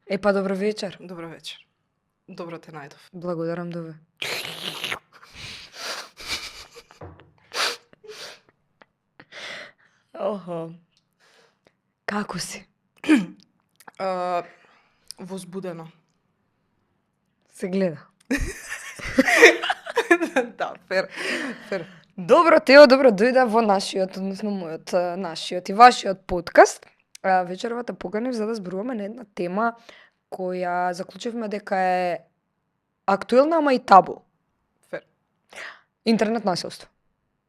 Епа, добро вечер. Добро вечер. Добро те најдов. Благодарам дове. Охо. Како си? Возбудено. Се гледа. Да, фер. Добро, Тео, добро дојде во нашиот, односно нашиот и вашиот подкаст. Вечерва те поканив за да зборуваме на една тема која заклучивме дека е актуелна, ама и табу. Фер. Интернет насилство.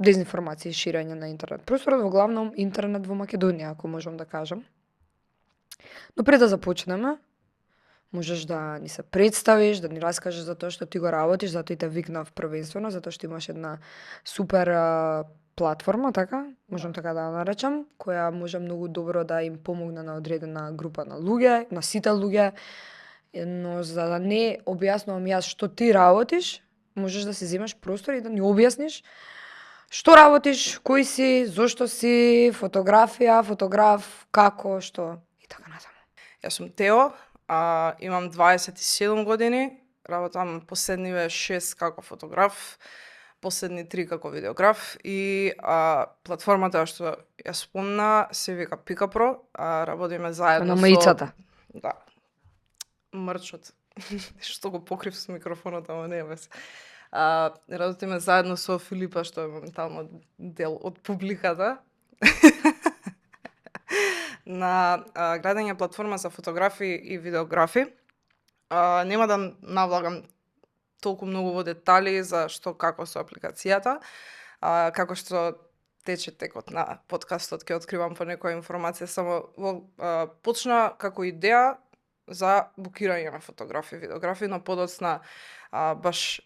Дезинформација и ширење на интернет просторот, во главном интернет во Македонија, ако можам да кажам. Но пред да започнеме, можеш да ни се представиш, да ни раскажеш за тоа што ти го работиш, затоа и те викнав првенствено, затоа што имаш една супер платформа, така, можам така да ја наречам, која може многу добро да им помогне на одредена група на луѓе, на сите луѓе, но за да не објаснувам јас што ти работиш, можеш да си земеш простор и да ни објасниш што работиш, кој си, зошто си, фотографија, фотограф, како, што и така натаму. Јас сум Тео, имам 27 години, работам последниве 6 како фотограф, последни 3 како видеограф и платформата што ја спомна се вика Пикапро, работиме заедно На маицата. Да. Мрчот. Што го покрив со микрофонот, ама не без. Работиме заедно со Филипа, што е моментално дел од публиката. На градење платформа за фотографи и видеографи. Нема да навлагам толку многу во детали за што како со апликацијата. Како што тече текот на подкастот, ќе откривам по некоја информација, само почна како идеја за букирање на фотографи и видеографи, но подоцна баш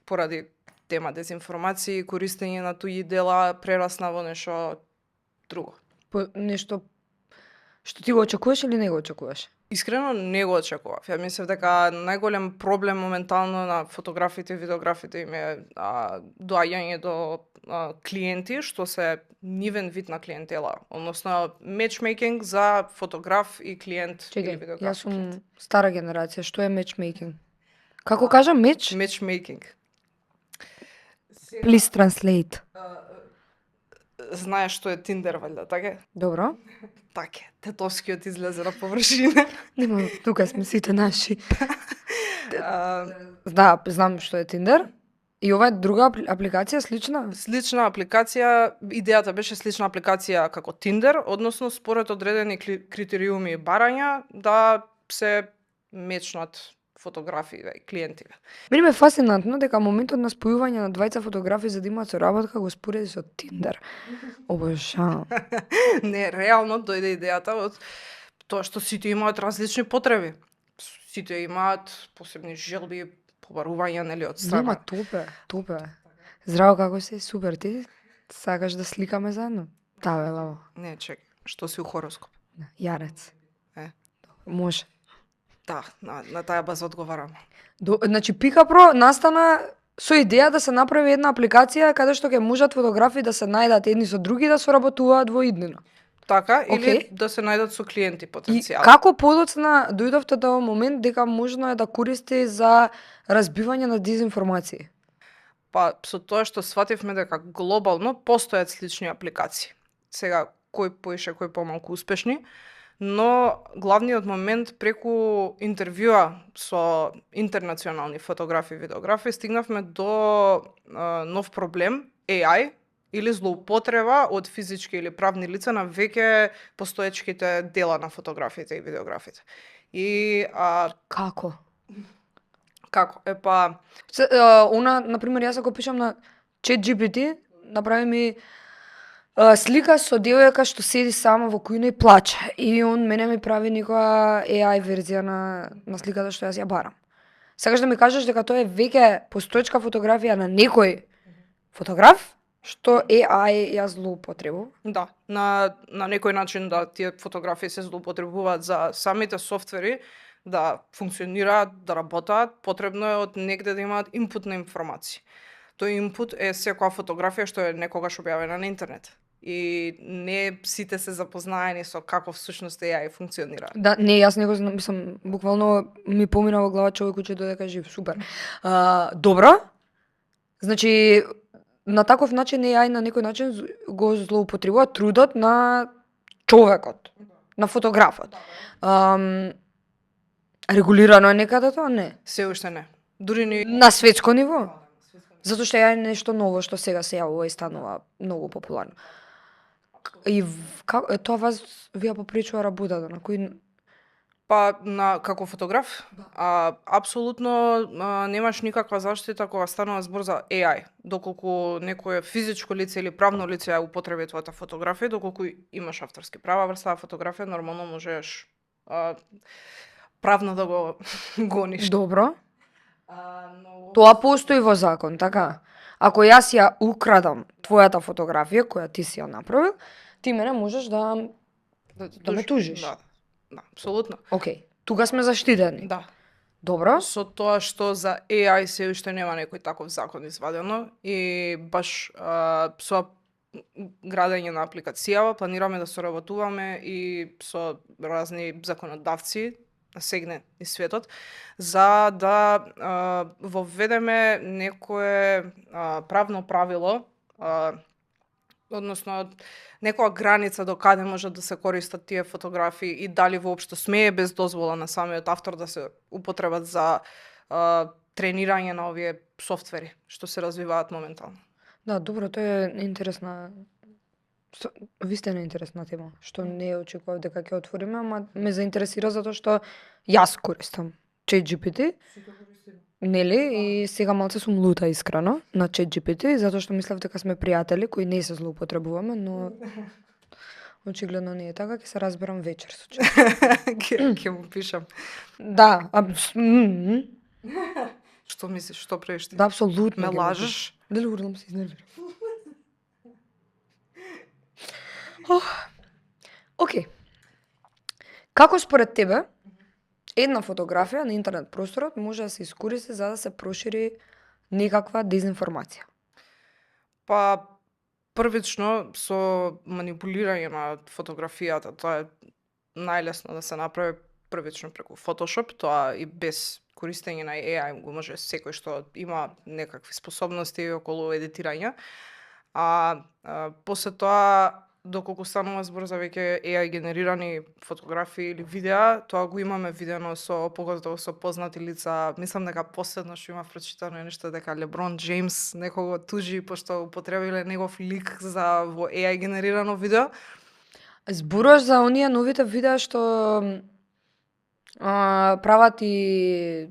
поради тема дезинформација и користење на туѓи дела прерасна во нешто друго. По нешто што ти го очекуваш или не го очекуваш? Искрено не го очекував. Ја мислев дека најголем проблем моментално на фотографите и видеографите им е доаѓање до клиенти, што се нивен вид на клиентела, односно матчмейкинг за фотограф и клиент или Чекај, видеограф. јас сум стара генерација, што е матчмейкинг? Како кажам, матч? Матчмейкинг. Please translate. Знаеш што е Тиндер, валјда, така? Добро. Така, тетовскиот излезе на површина. Нема, тука сме сите наши. А, Да, знам што е Tinder. И ова е друга апликација слична? Слична апликација, идејата беше слична апликација како Tinder, односно според одредени критериуми и барања да се мечнат фотографии и клиентиве. Мене ме е фасцинантно дека моментот на спојување на двајца фотографи за да имаат соработка го спореди со Tinder. Обожавам. Не, реално дојде идејата од тоа што сите имаат различни потреби. Сите имаат посебни желби, побарувања, нели, од страна. Нема топе. Здраво, како си? Супер, ти? Сакаш да сликаме заедно? Да, бе, лаво. Не, чек, што си у хороскоп? Јарец. Е. Може. Да, на таа база одговарам. Значи, Пикапро настана со идеја да се направи една апликација каде што ќе можат фотографи да се најдат едни со други да соработуваат во иднина. Така, или Океј. да се најдат со клиенти И потенцијално. како подоцна дојдовте до момент дека можно е да користи за разбивање на дезинформации? Па, со тоа што свативме дека глобално постојат слични апликации. Сега, кој поише, кој помалку успешни, но главниот момент преку интервјуа со интернационални фотографи и видеографи стигнавме до нов проблем, AI, или злоупотреба од физички или правни лица на веќе постоечките дела на фотографите и видеографите. И Како? како? Она, например, јас ако пишам на ChatGPT, направи ми слика со девојка што седи сама во кујна и плаче. И он мене ми прави некоја AI верзија на сликата што јас ја барам. Сакаш да ми кажеш дека тоа е веќе постоечка фотографија на некој фотограф, што AI ја злоупотребува? Да, на некој начин да тие фотографии се злоупотребуваат за самите софтвери да функционираат, да работат, потребно е од негде да имаат инпут на информации. Тој инпут е секоја фотографија што е некогаш објавена на интернет. и не сите се запознаени со како всушност AI функционира. Да, не, јас не го знам, мислам, буквално ми помина во глава човек че додека жив, супер. Добро. Значи, на таков начин AI на некој начин го злоупотребува трудот на човекот, на фотографот. Регулирано е некаде тоа? Не. Се уште не. Дури ни На светско ниво? Затоа што е нешто ново што сега се јавува и станува многу популарно. И тоа вас вие попречува работата на кој па како фотограф, апсолутно немаш никаква заштита кога станува збор за AI, доколку некое физичко лице или правно лице ја употреби твојата фотографија, доколку имаш авторски права врз таа фотографија, нормално можеш правно да го гониш. Добро. Но Тоа постои во закон, така? Ако јас ја украдам твојата фотографија која ти си ја направил, ти мене можеш да ме тужиш. Да, апсолутно. Океј, тука сме заштитени. Да. Добро. Со тоа што за AI се уште нема некој таков закон извадено и баш со градење на апликацијава планираме да соработуваме и со разни законодавци сегне и светот за да воведеме некое правно правило, односно некоја граница до каде може да се користат тие фотографии и дали воопшто смее без дозвола на самиот автор да се употребат за тренирање на овие софтвери што се развиваат моментално. Да, добро, тоа е интересна вистина интересна тема, што не ја очекував дека ќе отвориме, ама ме заинтересира затоа што јас користам ChatGPT. Нели? И сега малце сум лута искрено на ChatGPT, затоа што мислев дека сме пријатели кои не се злоупотребуваме, но очигледно не е така, ќе се разберам вечер со Ќе му пишам. Да, Што мислиш, што правиш ти? да, апсолутно. Ме ќе лажеш? Леле, урлам се изнервирам. Океј. Како според тебе една фотографија на интернет просторот може да се искористи за да се прошири некаква дезинформација? Па првично со манипулирање на фотографијата, тоа е најлесно да се направи првично преку Photoshop, тоа и без користење на AI го може секој што има некакви способности околу едитирање. После тоа доколку станува збор за веќе AI генерирани фотографии или видеа, тоа го имаме видено со поготово со познати лица. Мислам дека последно што имав прочитано е нешто дека Леброн Джеймс некого тужи пошто употребиле негов лик за во AI генерирано видео. Зборуваш за оние новите видеа што прават и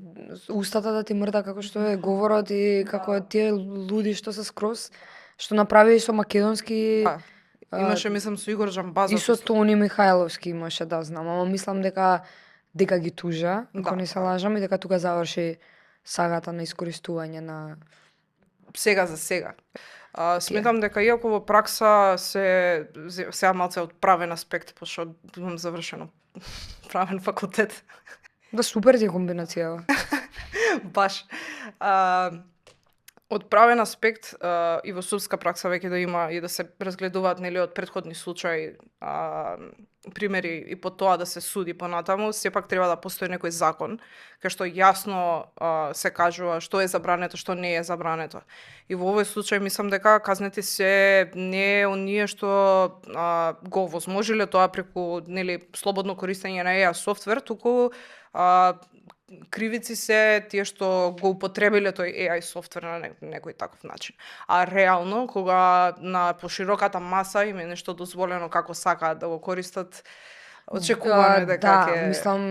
устата да ти мрда како што е говорот и како тие луди што се скроз што направи со македонски Имаше, мислам, со Игор Жамбазов. и со Тони Михајловски имаше, да знам, ама мислам дека ги тужа, ако не се лажам, и дека тука заврши сагата на искористување на Сега за сега. Сметам дека иако во пракса сега малце од правен аспект, пошто имам завршено правен факултет. Да, супер ти е комбинацијава. Баш. Од правен аспект и во судска пракса веќе да има и да се разгледуваат нели од претходни случаи примери и по тоа да се суди понатаму, сепак треба да постои некој закон кај што јасно се кажува што е забрането, што не е забрането. И во овој случај мислам дека казните се не оние што го возможиле тоа преку нели слободно користење на AI софтвер, туку кривици се тие што го употребиле тој AI софтвер на некој таков начин. А реално, кога на пошироката маса им е нешто дозволено како сакаат да го користат, очекувано е дека ќе... Да, мислам,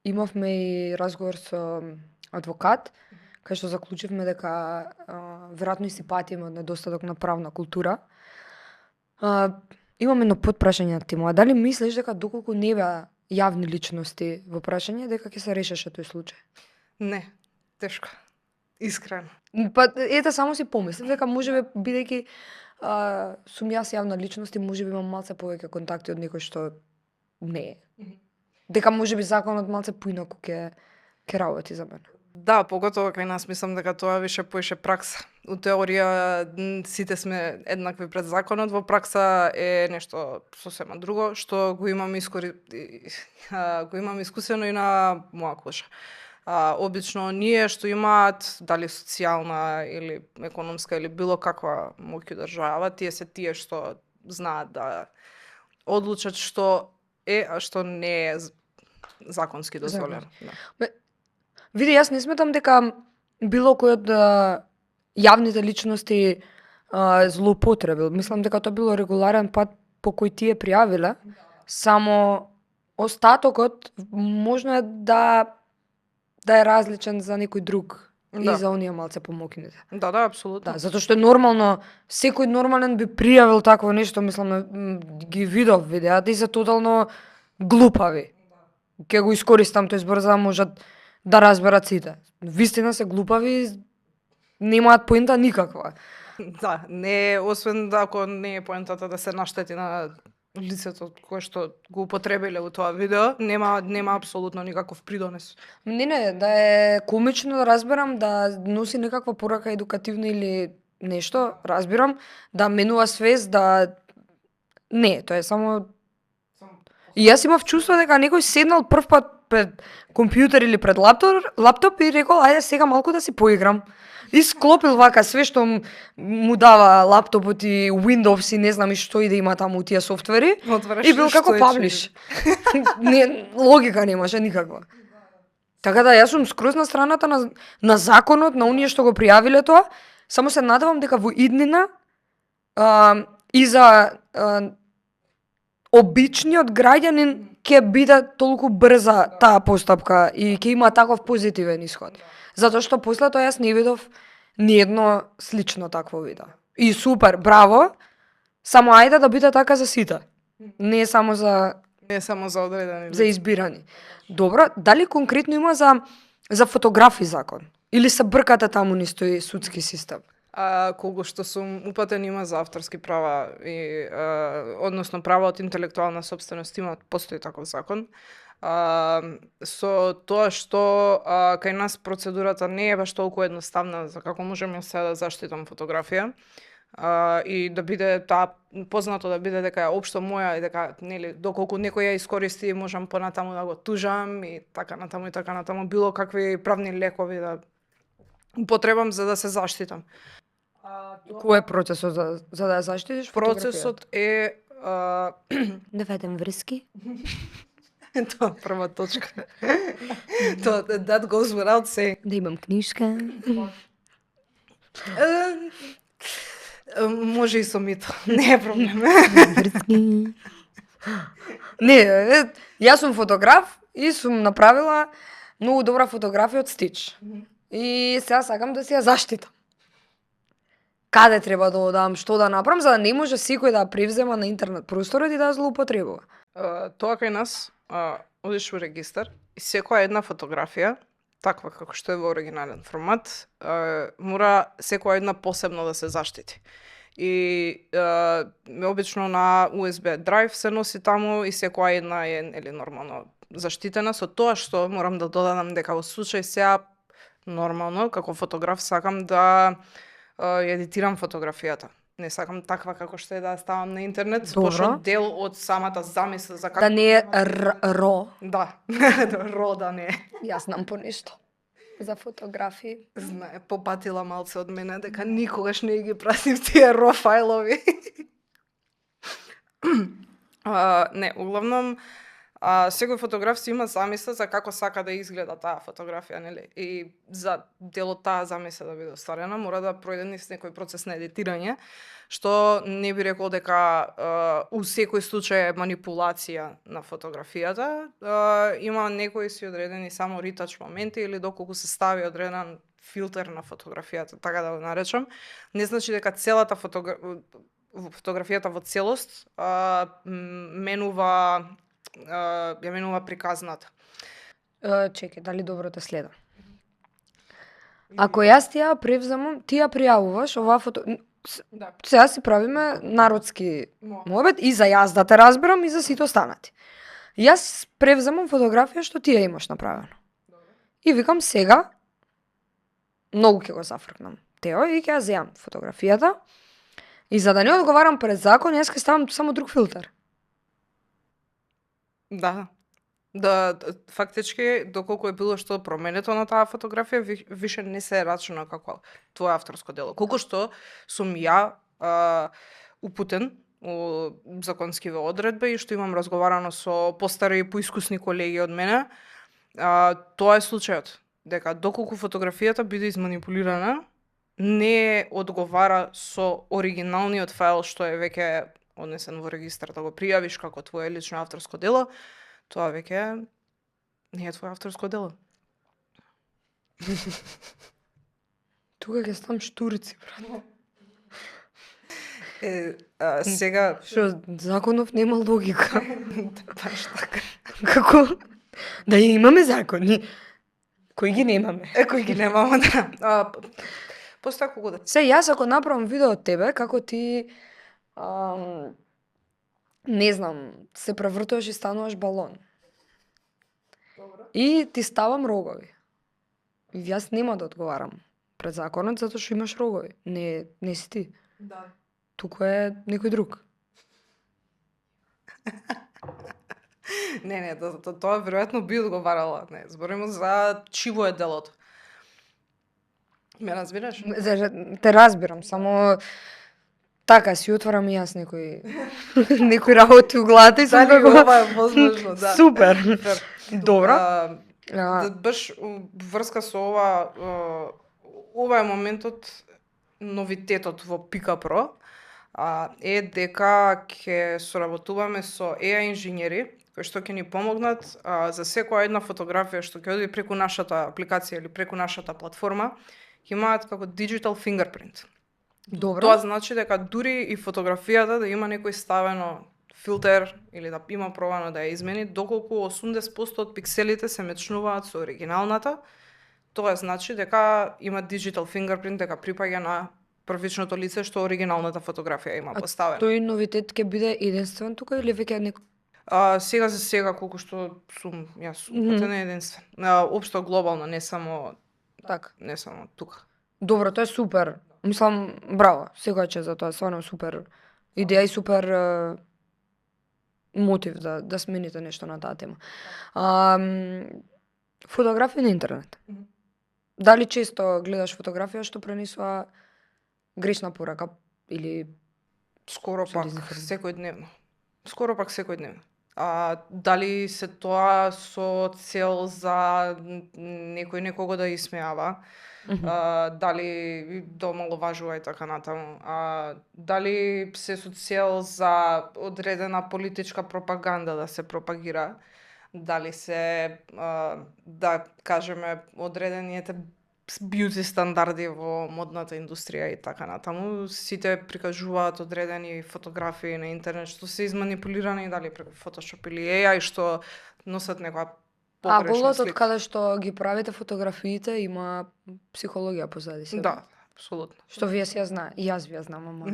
имавме и разговор со адвокат, кај што заклучивме дека веројатно и си патиме од недостаток на правна култура. Имаме едно подпрашање на тема. Дали мислиш дека доколку не беа јавни личности во прашање, дека ќе се решеше тој случај? Не, тешко. Искрено. Па ете само си помислив дека можеби бидејќи сум јас јавна личност и можеби имам малце повеќе контакти од некој што не е. Дека можеби законот малце поинаку ќе работи за мене. Да, поготово кај нас мислам дека тоа више поише пракса. У теорија сите сме еднакви пред законот, во пракса е нешто сосема друго, што го имам го имам искусено и на моја кожа. Обично оние што имаат дали социјална или економска или било каква моќ у држава, тие што знаат да одлучат што е, а што не е законски дозволено. Да. Види, јас не сметам дека било кој од јавните личности злоупотребил. Мислам дека тоа било регуларен пат по кој тие пријавиле, само остатокот можно е да е различен за некој друг Да. и за оние малце помокните. Да, апсолутно. Да, затоа што е нормално, секој нормален би пријавил такво нешто, мислам, ги видов видеата и се тотално глупави. Ќе го искористам тој збор за да можат да разберат сите. Вистина се глупави, немаат поента никаква. Да, не е, освен да ако не е поентата да се наштети на лицето кое што го употребиле во тоа видео, нема апсолутно никаков придонес. Не, да е комично да разберам, да носи некаква порака едукативна или нешто, разбирам, да менува свест, да... Не, тоа е само... И јас имав чувство дека некој седнал прв пат пред компјутер или пред лаптоп и рекол, ајде сега малку да си поиграм. И склопил вака све што му дава лаптопот и Windows и не знам и што и да има таму тие софтвери. Отвараш И бил што како е паблиш. Не, логика немаше никаква. Така да јас сум скроз на страната на законот, на оние што го пријавиле тоа, само се надевам дека во иднина и за обичниот граѓанин ќе биде толку брза таа постапка и ќе има таков позитивен исход. Затоа што после тоа јас не видов ниедно слично такво видео. И супер, браво, само ајде да биде така за сите. Не само за Не само за одредени. за избирани. Добро, дали конкретно има за фотографи закон? Или се бркате таму низ тој судски систем? Колку што сум упатен има за авторски права и односно права од интелектуална сопственост постои таков закон. Со тоа што кај нас процедурата не е баш толку едноставна за како можам јас сега да заштитам фотографија. И да биде таа познато да биде дека е општо моја и дека нели доколку некој ја искористи можам понатаму да го тужам и така натаму било какви правни лекови да употребам за да се заштитам. Кој е процесот за да ја заштитиш фотографијата? Процесот е Да ведем врски. тоа прва точка. Тоа that goes without saying. Да имам книжка. Може и со мито, не е проблем. Врски. Не, јас сум фотограф и сум направила многу добра фотографија од Стич. И сега сакам да си ја заштитам. Каде треба да одам, што да направам, за да не може секој да ја превзема на интернет просторот и да ја злоупотребува. Тоа кај нас, одиш во регистар и секоја една фотографија, таква како што е во оригинален формат, мора секоја една посебно да се заштити. И обично на USB драйв се носи таму и секоја една е нели нормално заштитена со тоа што морам да додадам дека во случај сега нормално како фотограф сакам да ја едитирам фотографијата. Не сакам таква како што е да ја ставам на интернет, пошто дел од самата замисла за како... Да не е ро. Да, ро да не е. Јас знам по нешто за фотографии. Знае, попатила малце од мене дека никогаш не ги пратив тие ро фајлови. Не, углавном, секој фотограф си има замисла за како сака да изгледа таа фотографија, нели? И за дел од таа замисла да биде остварена, мора да пројде низ некој процес на едитирање, што не би рекол дека у секој случај е манипулација на фотографијата. Има некои си одредени само ретач моменти или доколку се стави одреден филтер на фотографијата, така да го наречам. Не значи дека целата фотографијата во целост менува приказната. Чекај, дали добро те следам? Ако јас ти ја превземам, ти ја пријавуваш оваа фото... Да. Сега си правиме народски муабет и за јас да те разберам и за сите останати. Јас превземам фотографија што ти ја имаш направено. И викам сега, Многу ќе го зафркнам Тео и ќе ја земам фотографијата. И за да не одговарам пред закон, јас ќе ставам само друг филтер. Да. Да, фактички, доколку е било што променето на таа фотографија, више не се рачуна како твое авторско дело. Колку што сум ја упутен у законскиве одредби и што имам разговарано со постари и поискусни колеги од мене, тоа е случајот. Дека доколку фотографијата биде изманипулирана, не одговара со оригиналниот файл што е веќе однесен во регистар да го пријавиш како твое лично авторско дело, тоа веќе не е твое авторско дело. Тука ќе ставам штурци, брат. Сега Што, законов нема логика. баш така. Како? Да имаме закони. Кои ги немаме? Кои ги немаме, да. Постоја колку да. Се, јас ако направам видео од тебе, како ти, не знам, се превртуваш и стануваш балон. Добро. И ти ставам рогови. И јас нема да одговарам пред законот, затоа што имаш рогови. Не си ти. Да. Туку е некој друг. Не, тоа веројатно би одговарала. Не, збориме за чиво е делото. Ме разбираш? Те разбирам, само така си отварам и јас некои работи у главата и сум Дали како ова е возможно, да. Супер. Фер. Добро. Баш врска со ова е моментот, новитетот во Pika Pro, е дека ќе соработуваме со AI инженери кои што ќе ни помогнат за секоја една фотографија што ќе оди преку нашата апликација или преку нашата платформа, ќе имаат како digital fingerprint. Добро. Тоа значи дека дури и фотографијата да има некој ставено филтер или да има пробано да ја измени, доколку 80% од пикселите се мечнуваат со оригиналната, тоа значи дека има digital fingerprint, дека припаѓа на првичното лице што оригиналната фотографија има поставено. Тој новитет ќе биде единствен тука или веќе некој? Сега за сега колку што сум јас упатен е единствен. Општо глобално, не само Така. не само тука. Добро, тоа е супер. Мислам, браво, секоја чест за тоа, стварно супер идеја и супер мотив да смените нешто на таа тема. Фотографии на интернет. Дали често гледаш фотографија што пренесува грешна порака или Скоро Со пак дезинформација. секојдневно. Скоро пак секојдневно. Дали се тоа со цел за некој некого да исмеава, дали да омаловажува и така натаму, дали се со цел за одредена политичка пропаганда да се пропагира, дали се да кажеме одредените бјути стандарди во модната индустрија и така натаму, сите прикажуваат одредени фотографии на интернет што се изманипулирани дали преку Photoshop или AI што носат некоја погрешна голот од слика. каде што ги правите фотографиите има психологија позади се. Да, апсолутно. Што вие си ја знае, и јас ви ја знам, ама.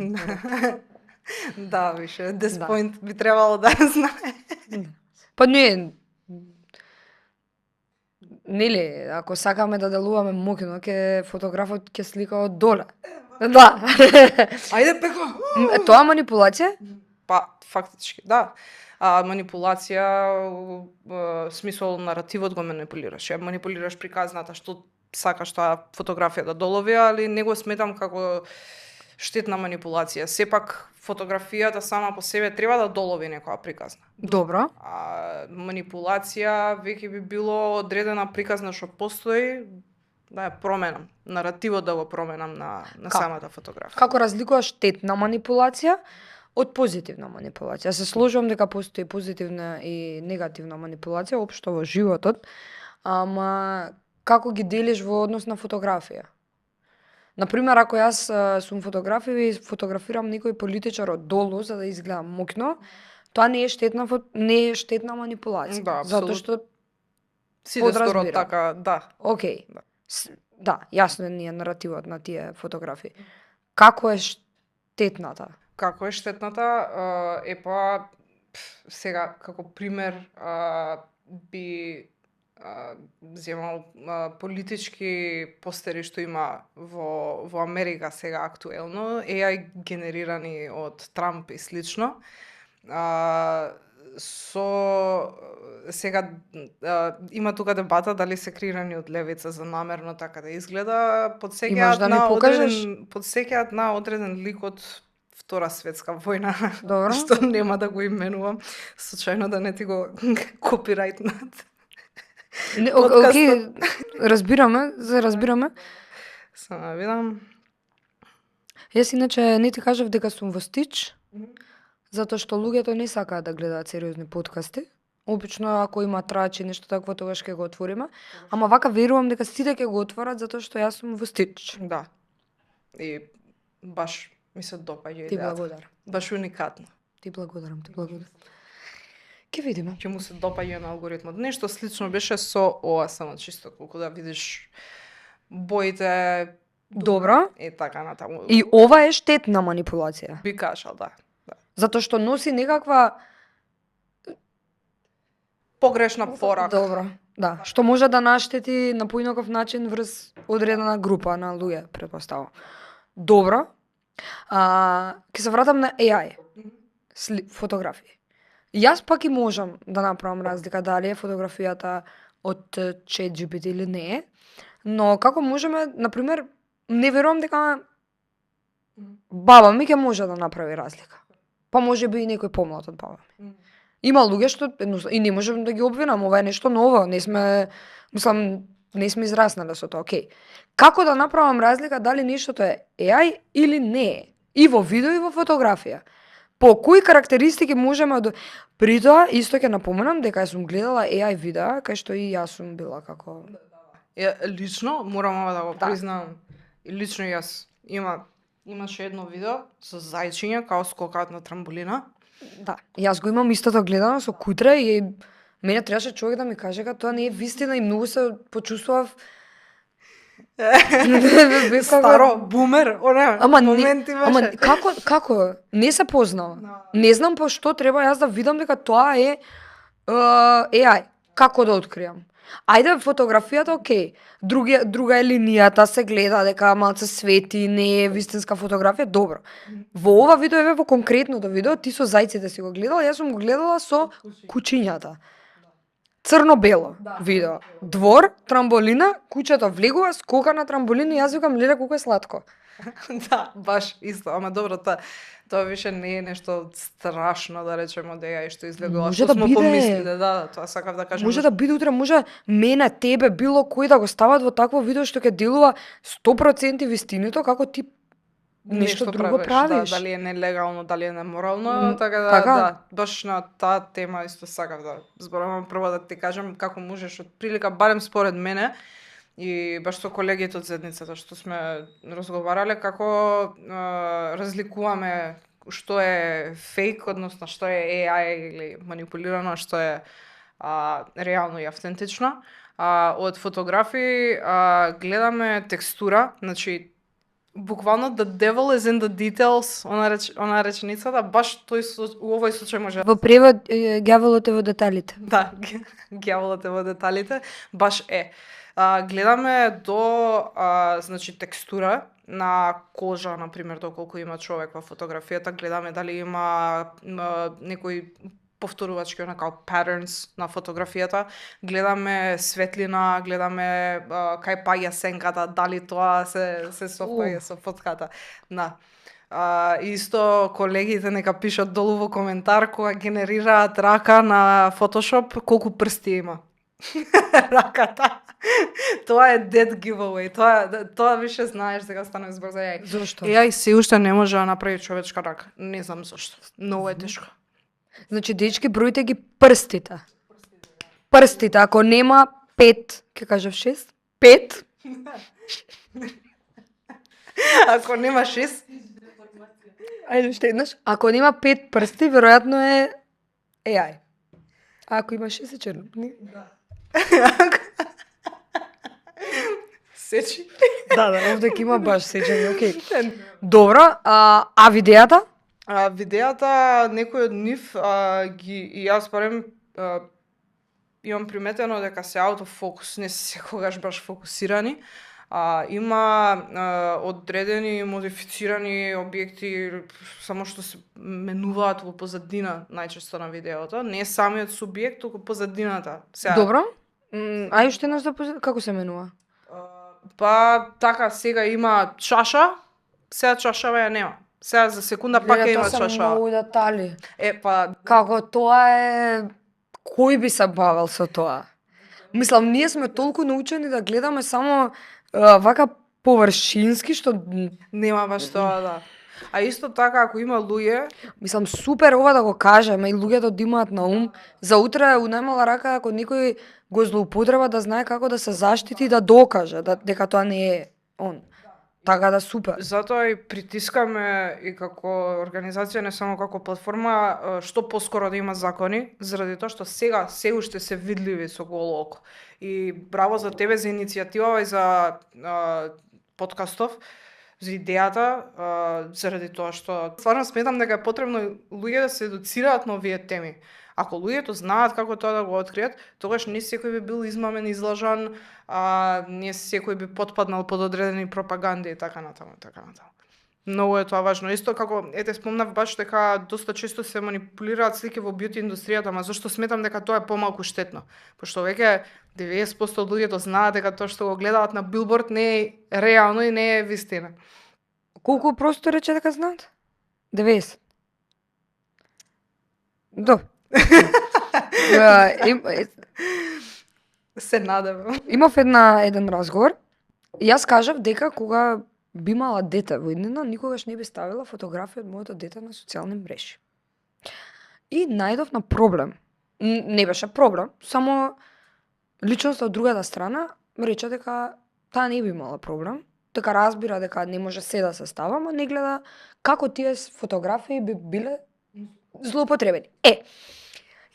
Да, више, this Да. point би требало да знае. Па не, нели, ако сакаме да делуваме моќно, фотографот ќе слика од доле. Да. Ајде пеко. Тоа манипулација? Па, фактички, да. Манипулација, смисол наративот го манипулираш. Ја манипулираш приказната што сакаш таа фотографија да долови, али не го сметам како штетна манипулација. Сепак фотографијата сама по себе треба да долови некоја приказна. Добро. Манипулација веќе би било одредена приказна што постои, да ја променам, наративот да го променам на Како? самата фотографија. Како разликуваш штетна манипулација од позитивна манипулација? Се сложувам дека постои позитивна и негативна манипулација општо во животот, ама како ги делиш во однос на фотографија? Например, ако јас сум фотограф и фотографирам некој политичар од долу за да изгледам моќно, тоа не е штетна манипулација. Да, Затоа апсолутно. што Сите скоро подразбирам. така, да. окей. Да. Да, јасно ни е наративот на тие фотографии. Како е штетната? Како е штетната? Сега, како пример, би земал политички постери што има во Америка сега актуелно, AI генерирани од Трамп и слично. Сега има тука дебата дали се креирани од левица за намерно така да изгледа. Имаш да ми покажеш? Подсеќаат на одреден лик од Втора светска војна, Добро. што нема да го именувам, случајно да не ти го копирајтнат. Не, Подкастот. окей, разбираме. Само да видам. Јас иначе не ти кажав дека сум во стич, затоа што луѓето не сакаат да гледаат сериозни подкасти. Обично ако има трач и нешто такво, тогаш ќе го отвориме. Ама вака верувам дека сите ќе го отворат затоа што јас сум во стич. Да. И баш ми се допаѓа Ти идејата. благодарам. Баш уникатно. Ти благодарам. Ке видиме. Ќе му се допаѓа на алгоритмот. Нешто слично беше со ова, само чисто колку да видиш боите Добро. и така натаму. И ова е штетна манипулација. би кажал, да. Затоа што носи некаква Погрешна порака. Добро. Да, што може да наштети на поинаков начин врз одредена група на луѓе, претпоставувам. Добро. Ќе се вратам на AI. Фотографии. Јас пак и можам да направам разлика дали е фотографијата од ChatGPT или не е, но како можеме, например, не верувам дека баба ми ќе може да направи разлика. Па може би и некој помлад од баба ми. Има луѓе што едноставно и не можам да ги обвинам, ова е нешто ново, не сме израснале со тоа, окей. Како да направам разлика дали нештото е AI или не е? И во видео и во фотографија. По кои карактеристики можеме да... При тоа, исто ќе напоменам дека јас сум гледала AI видеа, кај што и јас сум била како... Лично, морам ова да го Да. признам, и лично јас имаше едно видео со зајчиња као скокаат на трамболина. Да, јас го имам истото гледано со кутре и мене требаше човек да ми каже дека тоа не е вистина и многу се почувствував Старо, бумер, Ама моменти беше. ама како не се познава. Не знам по што треба јас да видам дека тоа е AI. Како да откриам? Ајде фотографијата, окей. Друга е линијата, се гледа дека малце свети, не е вистинска фотографија, добро. Во ова видео еве во конкретното видео ти со зајците си го гледала, јас сум го гледала со кучињата. Црно-бело видео. Двор, трамболина, куќето влегува, скока на трамболина и јас викам леле колку е сладко. Да, баш исто, ама добро, тоа више не е нешто страшно да речеме од AI што излегува, Може што да смо биде. помислиле, да, тоа сакав да кажам. Може да биде утре, може мене, тебе, било кој да го стават во такво видео што ќе делува 100% вистиното како ти нешто друго правиш. Да, дали е нелегално, дали е неморално, М, така да, така. да, баш на таа тема исто сакав да зборувам прво да ти кажам како можеш од прилика, барем според мене, и баш со колегите од заедницата што сме разговарале како разликуваме што е фейк, односно што е AI или манипулирано, што е реално и автентично. Од фотографии гледаме текстура, значи буквално the devil is in the details, она реченицата, баш тој у овој случај може Во превод ѓаволот е во деталите. да, ѓаволот е во деталите, баш е. Гледаме до значи текстура на кожа, на пример, доколку има човек во фотографијата, гледаме дали има некој повторувачки онака patterns на фотографијата, гледаме светлина, гледаме кај паѓа сенката, дали тоа се совпаѓа со фотката. Да. Исто колегите нека пишат долу во коментар кога генерираат рака на Photoshop, колку прсти има. Раката. Тоа е dead giveaway. Тоа више знаеш дека стане збор за AI. Зошто? AI се уште не може да направи човечка рака. Не знам зошто. Многу е тешко. Значи, дечки, бројте ги прстите. Прстите, ако нема 5, ќе кажав 6? 5? Ако нема 6, Ајде уште еднаш. Ако нема 5 прсти, веројатно е AI. А ако има 6 е черно. сечи. Да, овде ќе има баш сечење, окей. Добро, а видеата? Видеата, некој од нив и јас барем имам приметено дека се аутофокус, не се секогаш баш фокусирани. Има одредени модифицирани објекти само што се менуваат во позадина најчесто на видеото, не самиот субјект, туку позадината. Добро. Ај уште еднаш како се менува? Па така сега има чаша, сега чашава ја нема. Сега за секунда пак ја има Тоа се чаша. многу детали. Па Како тоа е... Кој би се бавел со тоа? Мислам, ние сме толку научени да гледаме само вака површински, што... нема баш тоа, да. А исто така, ако има луѓе, Мислам, супер ова да го кажеме и луѓето да имаат на ум. За утре у најмала рака, ако некој го злоупотреба, да знае како да се заштити и да докаже дека тоа не е он. Така да супер. затоа и притискаме и како организација, не само како платформа, што поскоро да има закони, заради тоа што сега се уште се видливи со голо око. И браво за тебе за иницијативава и за подкастов, за идејата, заради тоа што стварно сметам дека е потребно луѓе да се едуцираат на овие теми. Ако луѓето знаат како тоа да го откријат, тогаш не секој би бил измамен, излажан, не секој би потпаднал под одредени пропаганди и така натаму, и така натаму. Многу е тоа важно. Исто како, ете, спомнав баш дека доста често се манипулираат слики во бјути индустријата, ама зашто сметам дека тоа е помалку штетно? Пошто веќе 90% од луѓето знаат дека тоа што го гледаат на билборд не е реално и не е вистина. Колку просто рече дека знаат? 90. Добро. Се надевам. Имав еден разговор. И јас кажав дека кога би имала дете во иднина, никогаш не би ставила фотографија од моето дете на социјални мрежи. И најдов на проблем. Не беше проблем, само личноста од другата страна рече дека таа не би имала проблем, дека разбира дека не може се да се става, ама не гледа како тие фотографии би биле злоупотребени.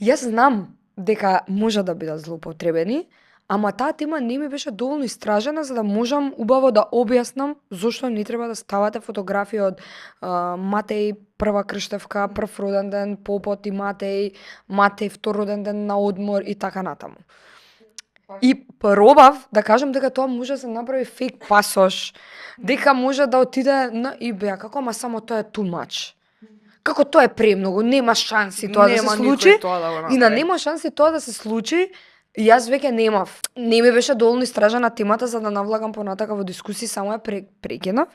Јас знам дека може да бидат злоупотребени, ама таа тема не ми беше доволно истражена за да можам убаво да објаснам зошто не треба да ставате фотографии од Матеј прва крштевка, прв роден ден, попот и Матеј втор роден ден на одмор и така натаму. И пробав да кажам дека тоа може да се направи фейк пасош, дека може да отиде на eBay, како ама само тоа е too much. Како тоа е премногу, нема шанси тоа да се случи. И на нема шанси тоа да се случи, јас веќе немав. Не ми беше доволно истражена темата за да навлагам понатака во дискусии, само ја прекинав,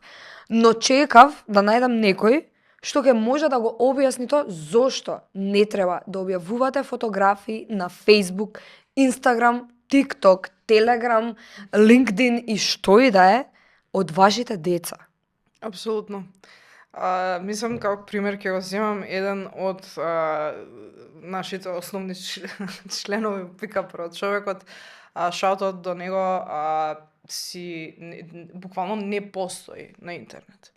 но чекав да најдам некој што ќе може да го објасни тоа зошто не треба да објавувате фотографии на Facebook, Instagram, TikTok, Telegram, LinkedIn и што и да е од вашите деца. Апсолутно. Мислам, како пример ќе го земам еден од нашите основни членови Пикапро. Човекот, шаутот до него, буквално не постои на интернет.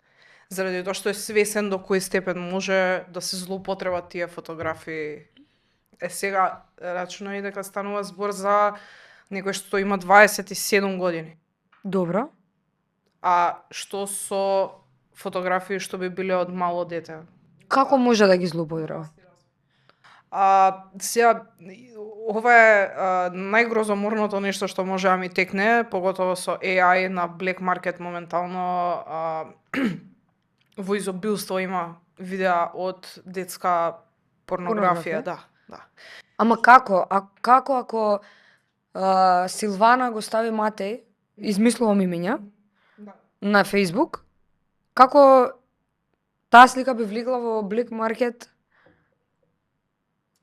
Заради тоа што е свесен до кој степен може да се злоупотребат тие фотографии. Сега рачунај дека станува збор за некој што има 27 години. Добро. А што со фотографии што би биле од мало дете? Како може да ги злоупотреба? Сега, ова е најгрозоморното нешто што може да ми текне, поготово со AI на Black Market моментално во изобилство има видеа од детска порнографија, да. Ама како? Како ако Силвана го стави Матеј, измислувам имиња, на Facebook, како таа слика би влегла во Black Market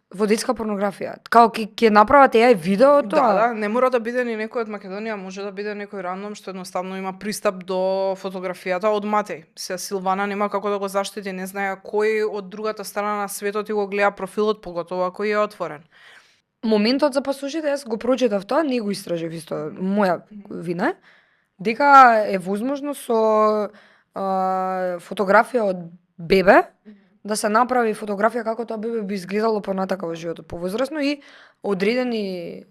во детска порнографија? Како ќе направат AI видео од тоа? Да, не мора да биде ни некој од Македонија, може да биде некој рандом што едноставно има пристап до фотографијата од Матеј. Сега Силвана нема како да го заштити, не знае кој од другата страна на светот и го гледа профилот, поготово ако е отворен. Моментот за пасошите, јас го прочитав тоа, не го истражив исто, моја вина, дека е возможно со фотографија од бебе да се направи фотографија како тоа бебе би изгледало понатака во животот повозрасно и одредени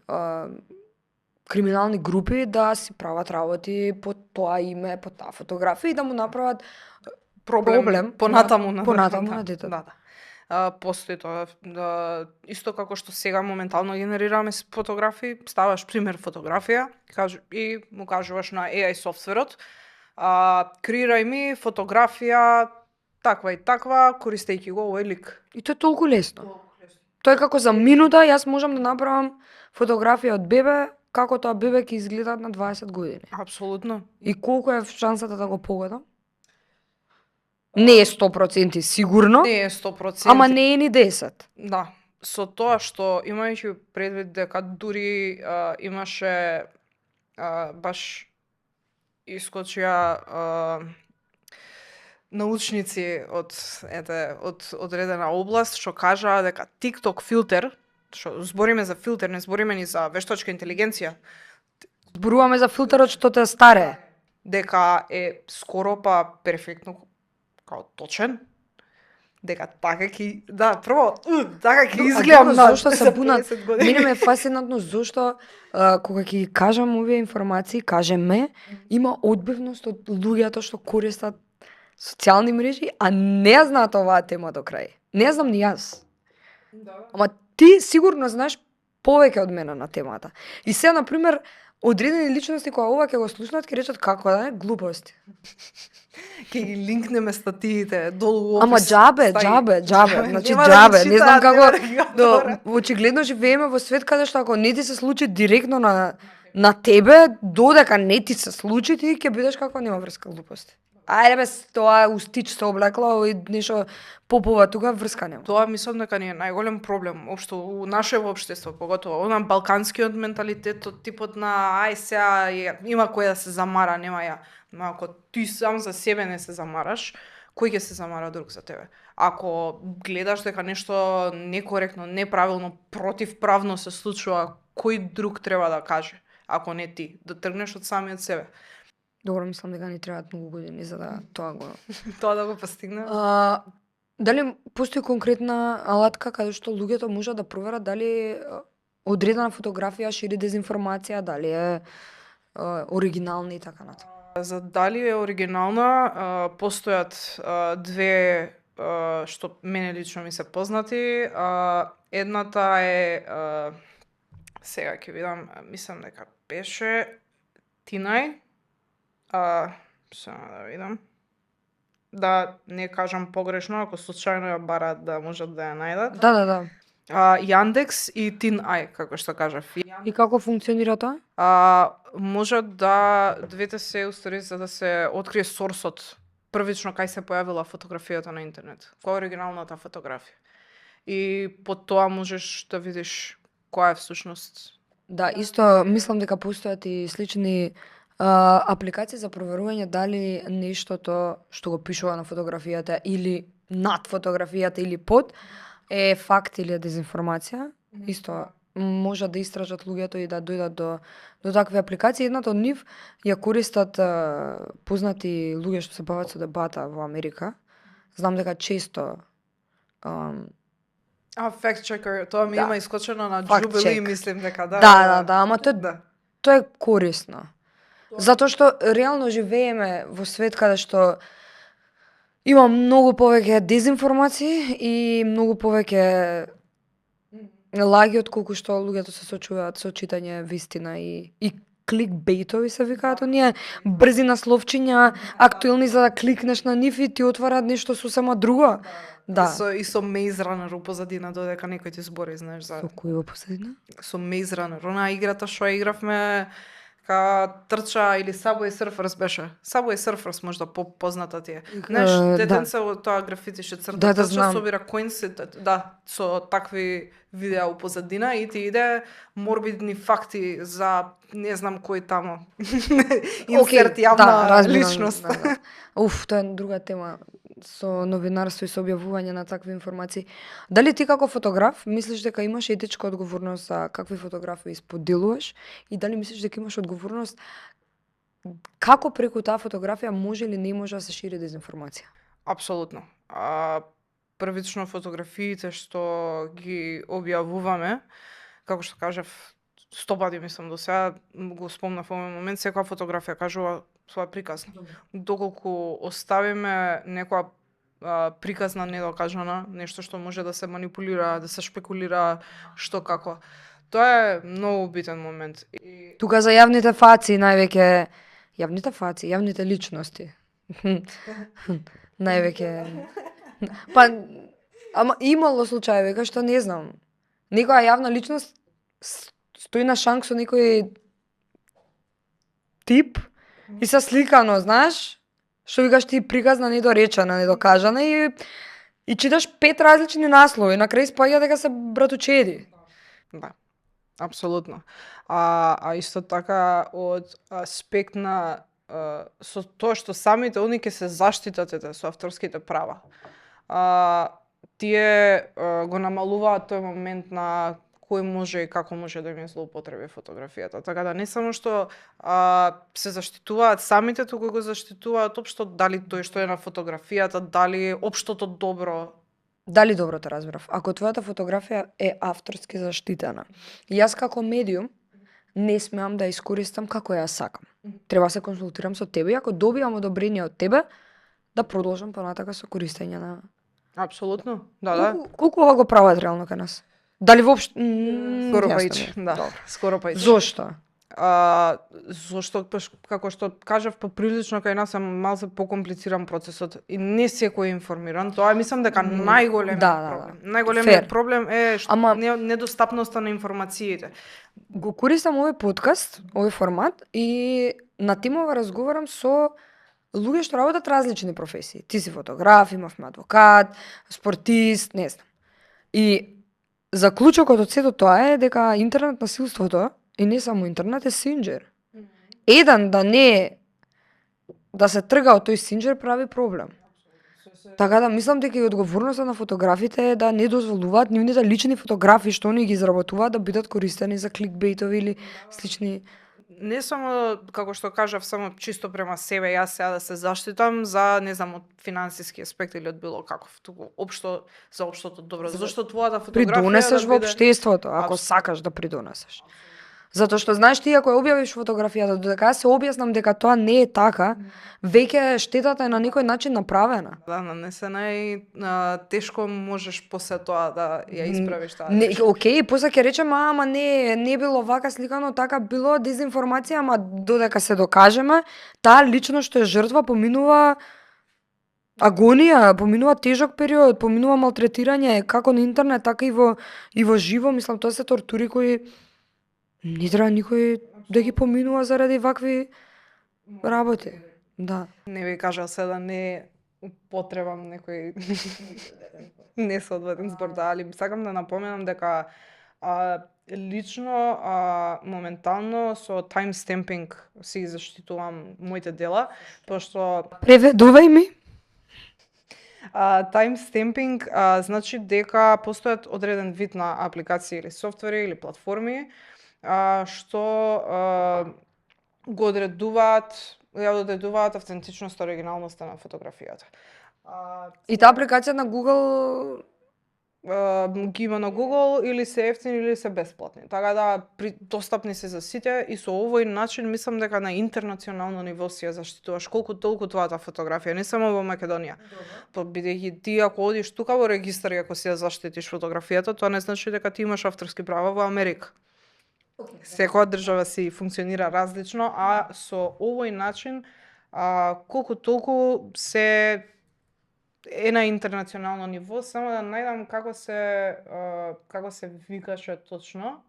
криминални групи да си прават работи по тоа име, по таа фотографија и да му направат проблем понатаму на детето. Да. постои тоа. Исто како што сега моментално генерираме фотографии, ставаш пример фотографија и му кажуваш на AI софтверот, креирај ми фотографија таква и таква, користејќи го овој лик. И тоа е толку лесно. Тоа е како за минута јас можам да направам фотографија од бебе, како тоа бебе ќе изгледа на 20 години. Апсолутно. И колку е шансата да го погодам? Не е 100% сигурно, Не е 100%. ама не е ни 10. Да, со тоа што имајќи предвид дека дури имаше баш искочија научници од одредена област што кажаа дека TikTok филтер, што збориме за филтер, не збориме ни за вештачка интелигенција, Зборуваме за филтерот што те старе. дека е скоро па перфектно као точен, дека така прво, така ќе изгледам на зошто се бунат? 50 години. Мене ме е фасцинантно зошто кога ќе ги кажам овие информации, кажеме, има одбивност од луѓето што користат социјални мрежи, а не ја знаат оваа тема до крај. Не ја знам ни јас. Ама ти сигурно знаеш повеќе од мене на темата. И сега, например, одредени личности кои ова ќе го слушнат, ќе речат како да е глупости. Ќе ги линкнеме статиите долу во опис. Ама џабе, значи Нема да ги џабе, не знам читаат, нема како да ги до отворат. очигледно живееме во свет каде што ако не ти се случи директно на тебе, додека не ти се случи, ти ќе бидеш како нема врска глупости. Ајде бе, тоа устич се облекла и нешто попова тука врска нема. Тоа мислам дека ни е најголем проблем општо у наше општество, поготово она балканскиот менталитет, од типот на ај сега има кој да се замара, нема ја. Но ако ти сам за себе не се замараш, кој ќе се замара друг за тебе? Ако гледаш дека нешто некоректно, неправилно, противправно се случува, кој друг треба да каже, ако не ти, да тргнеш од самиот себе. Добро, мислам дека ни требаат многу години за да тоа го. Тоа да го постигне. Дали постои конкретна алатка каде што луѓето можат да проверат дали одредена фотографија шири дезинформација, дали е оригинална и така натаму? За дали е оригинална, постојат две што мене лично ми се познати. Едната е сега ќе видам, мислам дека беше Тинај. Само да видам. Да не кажам погрешно, ако случајно ја бараат да можат да ја најдат. Да. Јандекс и TinEye, како што кажав. И како функционира тоа? Можат да двете се устари за да се открие сорсот првично кај се појавила фотографијата на интернет. Која е оригиналната фотографија. И по тоа можеш да видиш која е всушност. Да, исто мислам дека постојат и слични апликации за проверување дали нештото што го пишува на фотографијата или над фотографијата или под е факт или е дезинформација. Исто можат да истражат луѓето и да дојдат до такви апликации. Едната од нив ја користат познати луѓе што се бават со дебата во Америка. Знам дека често Fact checker, тоа ми Да. има искочено на Fact Jubilee, check. мислим дека Да, ама тоа Да. тоа е корисно. Затоа што реално живееме во свет каде што има многу повеќе дезинформации и многу повеќе лаги од колку што луѓето се сочуваат со читање вистина и кликбейтови се викаат оние брзи насловчиња, актуелни за да кликнеш на нив и ти отвараат нешто сосема друго. Да. И со Maze Runner у позадина додека некој ти збори, знаеш, за Со кој во позадина? со Maze Runner, она играта што ја игравме трча или Subway Surfers беше. Subway Surfers можда позната ти е. Знаеш, детенце од тоа графити што црта, Да, трча, знам. собира коинси, со такви видеа у позадина и ти иде морбидни факти за не знам кој тамо. Инсерт јавна разбирам, личност. Да. Уф, тоа е друга тема со новинарство и со објавување на такви информации. Дали ти како фотограф мислиш дека имаш етичка одговорност за какви фотографии споделуваш и дали мислиш дека имаш одговорност како преку таа фотографија може или не може да се шири дезинформација? Апсолутно. Првично фотографиите што ги објавуваме, како што кажав, 100 пати мислам до сега, го спомнав во овој момент, секоја фотографија кажува своја приказна. Доколку оставиме некоја приказна недокажана, нешто што може да се манипулира, да се шпекулира, што како. Тоа е многу битен момент. И Тука за јавните фаци највеќе јавните личности. Највеќе па ама имало случаи кај што не знам. Некоја јавна личност стои на шанк со некој тип и се сликано, знаеш? Што викаш ти приказна, недоречена, недокажана и читаш 5 различни наслови, на крај спаѓа дека се братучеди. да, апсолутно. А исто така од аспект на со тоа што самите они ќе се заштитат со авторските права. Тие го намалуваат тој момент на кој може и како може да им злоупотреби фотографијата. Така да не само што се заштитуваат самите, туку го заштитуваат општо дали тој што е на фотографијата, дали општото добро. Дали добро те разбрав? Ако твојата фотографија е авторски заштитена, јас како медиум не смеам да ја искористам како ја сакам. Треба се консултирам со тебе и ако добијам одобрение од тебе, да продолжам понатака со користење на... Апсолутно, да. Колку ова го прават реално кај нас? Дали воопшто... Скоро па јасно ич, ми е. да. Добро. Скоро па ич. Зошто? Зошто, како што кажав, поприлично кај нас е малце покомплициран процесот и не секој е информиран. Тоа мислам дека најголемиот проблем. Најголемиот проблем е недостапноста на информациите. Го користам овој подкаст, овој формат и на тимова разговарам со луѓе што работат различни професии. Ти си фотограф, имавме адвокат, спортист, не знам. И заклучокот од сето тоа е дека интернет насилството и не само интернет е синџер. Еден да се трга од тој синџер прави проблем. Така да мислам дека и одговорноста на фотографите е да не дозволуваат нивните лични фотографии што они ги изработуваат да бидат користени за кликбейтови или слични. Не само, како што кажав, само чисто према себе, јас сега да се заштитам за, не знам, од финансиски аспект или од било каков, туку општо за општото добро. Зашто твојата фотографија Придонесеш да во биде... општеството, ако сакаш да придонесеш. Затоа што знаеш ти ако ја објавиш фотографијата, додека јас се објаснам дека тоа не е така, веќе штетата е на некој начин направена. Да, нанесена и тешко можеш после тоа да ја исправиш таа Не, грешка. окей, после ќе речем, ама не било вака сликано, така било дезинформација, ама додека се докажеме, таа лично што е жртва поминува агонија, поминува тежок период, поминува малтретирање, како на интернет, така и во живо, мислам, тоа се тортури кои не треба никој да ги поминува заради вакви работи. Да. Не ви кажал се да не употребам некој несоодветен збор, да, али сакам да напоменам дека лично моментално со таймстемпинг си ги заштитувам моите дела, пошто Преведувај ми. таймстемпинг значи дека постојат одреден вид на апликации или софтвери или платформи што го ја одредуваат автентичноста, оригиналноста на фотографијата. И таа апликација на Google Ги има на Google или се ефтини или се бесплатни. Така да достапни се за сите и со овој начин мислам дека на интернационално ниво си ја заштитуваш колку толку твојата фотографија, не само во Македонија. Бидејќи ти ако одиш тука во регистар и ако си ја заштитиш фотографијата, тоа не значи дека ти имаш авторски права во Америка. Секоја држава си функционира различно, а со овој начин колку толку се е на интернационално ниво, само да најдам како се викаше точно.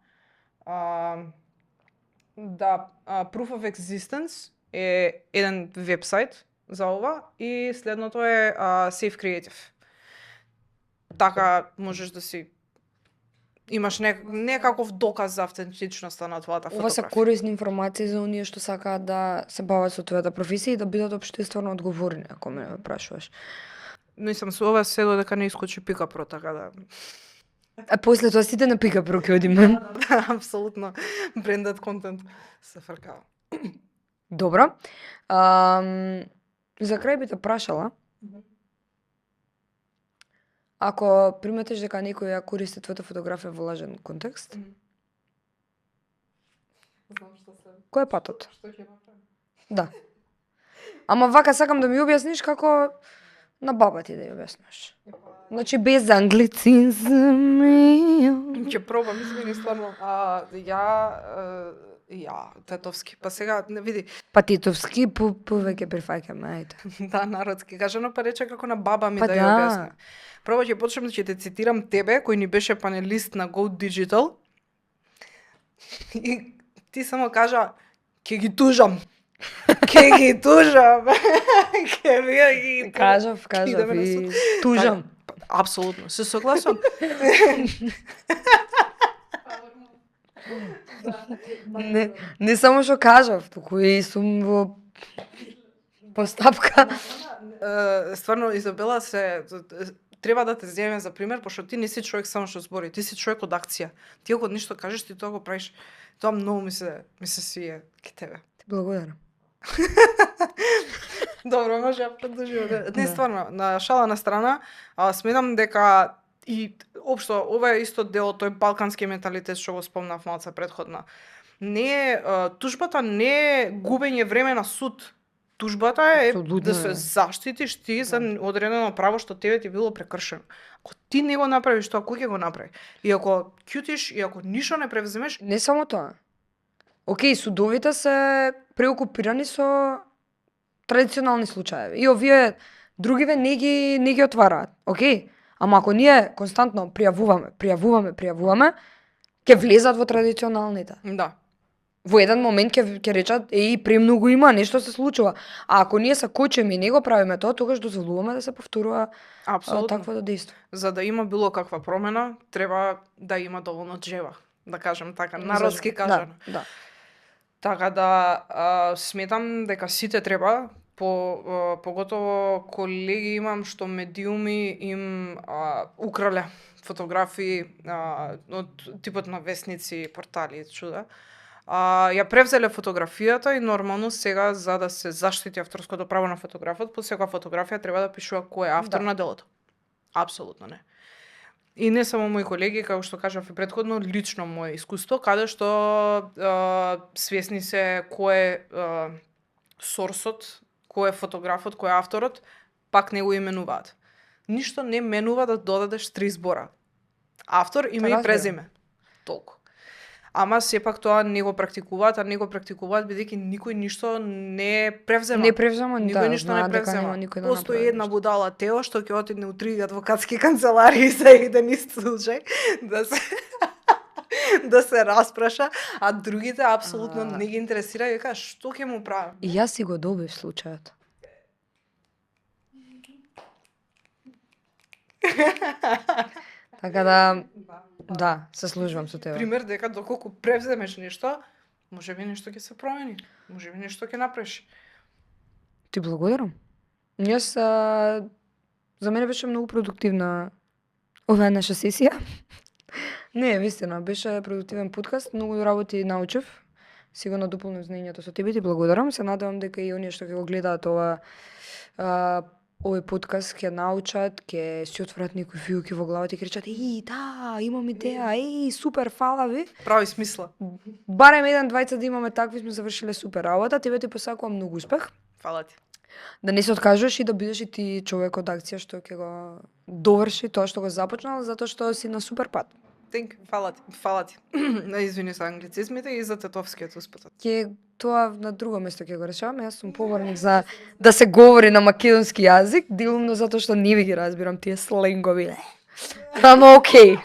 Да, Proof of Existence е еден вебсайт за ова и следното е Safe Creative. Така можеш да си имаш некаков доказ за автентичноста на твојата фотографија. Ова се корисни информации за оние што сакаат да се бават со твојата професија и да бидат општествено одговорни, ако ме прашуваш. Мислам, со ова се додека не искочи Пикапро, така да... А после тоа сите на Пикапро ќе одиме. Да, апсолутно. Брендат контент се фркава. Добро. За крај би те прашала, ако приметиш дека некој ја користи твојата фотографија во лажен контекст, Знам што се... кој е патот? Што ќе направам? Да. Ама вака сакам да ми објасниш како На баба ти да ја објасниш. Значи без англицизм. Ќе пробам, извини, стварно. Ја, тетовски. Па сега, не види, Па титовски повеќе прифаќаме, ајде. да, народски кажано, па рече како на баба ми Па да ја да. објасни. Прво ќе почнем, ќе те цитирам тебе, кој ни беше панелист на Go Digital. И ти само кажа, ќе ги тужам. Ќе ги тужам. Ќе ги Кажав идеме на и тужам. Апсолутно, се согласувам. Не само што кажав, туку и сум во постапка. Стварно, Изабела, треба да те земеме за пример, пошто ти не си човек само што збори, ти си човек од акција. Ти ако ништо кажеш, ти тоа го правиш. Тоа многу ми се свие ке тебе. Ти благодарам. Добро, може да продолжиме. Не, Да. стварно, на шала на страна, сметам дека и општо ова е исто дел од тој балкански менталитет што го спомнав малце предходно. Не е тужбата не е губење време на суд. Тужбата е Апсолутно да се е. заштитиш ти за одредено право што тебе ти било прекршено. Ако ти не го направиш тоа, кој ќе го направи? И ако ќутиш и ако ништо не превземеш, Не само тоа. Океј, судовите се преокупирани со традиционални случаи. И овие другиве не ги отвараат. Океј? Ама ако ние константно пријавуваме, ќе влезат во традиционалните. да. Во еден момент ќе речат, премногу има, нешто се случува. А ако ние се кочиме и не го правиме тоа, тогаш дозволуваме да се повторува Апсолутно. такво да дејство. За да има било каква промена, треба да има доволно джева. Да кажем така, народски кажано. Да. Така да, сметам дека сите треба, поготово колеги имам што медиуми им украле фотографии од типот на весници, портали, чуда. Ја превзеле фотографијата и нормално сега за да се заштити авторското право на фотографот, по секоја фотографија треба да пишува кој е автор Да. на делото. Апсолутно не. И не само мои колеги, како што кажав и претходно, лично мое искуство, каде што свесни се кој е сорсот, кој е фотографот, кој е авторот, пак не го именуваат. Ништо не менува да додадеш 3 збора. Автор, име и Разбирам. презиме. Толку. Ама сепак тоа не го практикуваат, бидејќи никој ништо не превзема. Не превзема, Никој ништо не знаат дека превзема. нема никој да Постои направи една ништо. будала Тео што ќе отиде у 3 адвокатски канцеларии за еден ист случај да се распраша, а другите апсолутно не ги интересира и кажа што ќе му правам. И јас си го добив случајот. Така да, се служувам со тебе. Пример дека доколку превземеш нешто, можеби нешто ќе се промени, можеби нешто ќе направиш. Ти благодарам. Јас, за мене беше многу продуктивна оваа наша сесија. Не, вистина, беше продуктивен подкаст, многу работи научив. Си го надополнив знаењето со тебе, ти благодарам. Се надевам дека и оние што ќе го гледаат овој подкаст ќе научат, ќе си отворат некои фијуки во главата и ќе речат: да, имам идеја, супер, фала ви." Прави смисла. Барем еден, двајца да имаме такви, сме завршиле супер работа. Тебе ти посакувам многу успех. Фала ти. Да не се откажеш и да бидеш и ти човек од акција што ќе го доврши тоа што го започнал, затоа што си на супер пат. Фала ти. Извини за англицизмите и за тетовскиот успех. Ќе тоа на друго место ќе го решаваме. Јас сум поборник за да се говори на македонски јазик, делумно затоа што не ви ги разбирам тие сленгови. Ама окей.